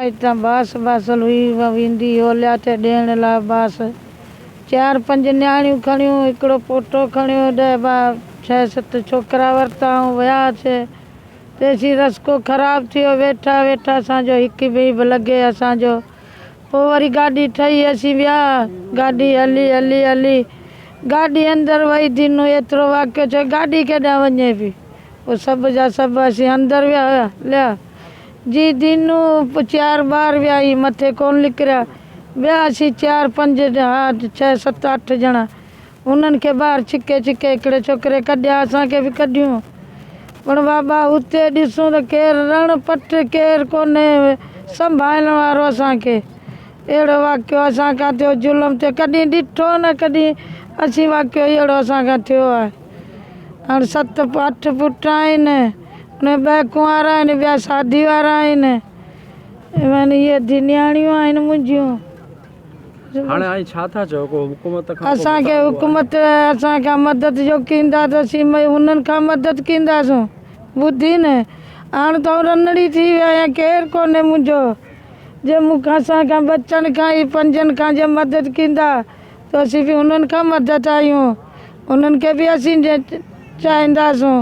هتان باس باسل هئي اها ويندي اوليا تي ڏيڻ لاء باس چار پنج نياڻيون کڻيون هڪڙو پوٽو کڻيو ڏهه ٻه ڇهه ست ڇوڪرا ورتا ۽ وياسي تيسين رسڪو خراب ٿي ويو ويٺا ويٺا اسان جو هڪ ٻئي به لڳي اسان جو پوء وري گاڏي ٺهي اسين ويا گاڏي هلي هلي هلي گاڏي اندر وئي دينو ايترو واقعو ٿيو گاڏي ڪيڏانهن وڃي پئي پوء سڀ جا سڀ اسين اندر ويا هليا جي دينو چار ٻار ويا ۽ مٿي ڪونه نڪريا ٻيا اسين چار پنج ها ڇهه ست اٺ ڄڻا انهن کي ٻاهر ڇڪي ڇڪي هڪڙي ڇوڪري ڪڍيا اسان کي به ڪڍيون پر بابا اتي ڏسون ته ڪير رڻ پٽ ڪير ڪونهي سنڀالڻ وارو اسان کي اهڙو واقعو اسان کان ٿيو ظلم ٿيو ڪڏهن ڏٺو نه ڪڏهن اسين واقعو اهڙو اسان کان ٿيو آهي هاڻ ست اٺ پٽ آهن ان ۾ ٻه ڪنوارا آهن ٻيا شادي وارا آهن اهي نياڻيون آهن منهنجيون. هاڻي آئين ڇا ٿا چئو ڪو حڪومت کان ڪو اسان کي مطالبو آهي؟ حڪومت اسان کان مدد جو ڪيندا ته اسين انهن کان مدد ڪينداسون ٻڌي نه هاڻ ته آئون رنڙي ٿي وئي آهيان ڪير ڪونهي منهنجو جي مون کان اسان کان ٻچن کان هي پنجن کان جي مدد ڪيندا ته اسين به انهن کان مدد آهيون انهن کي به اسين چاهينداسون.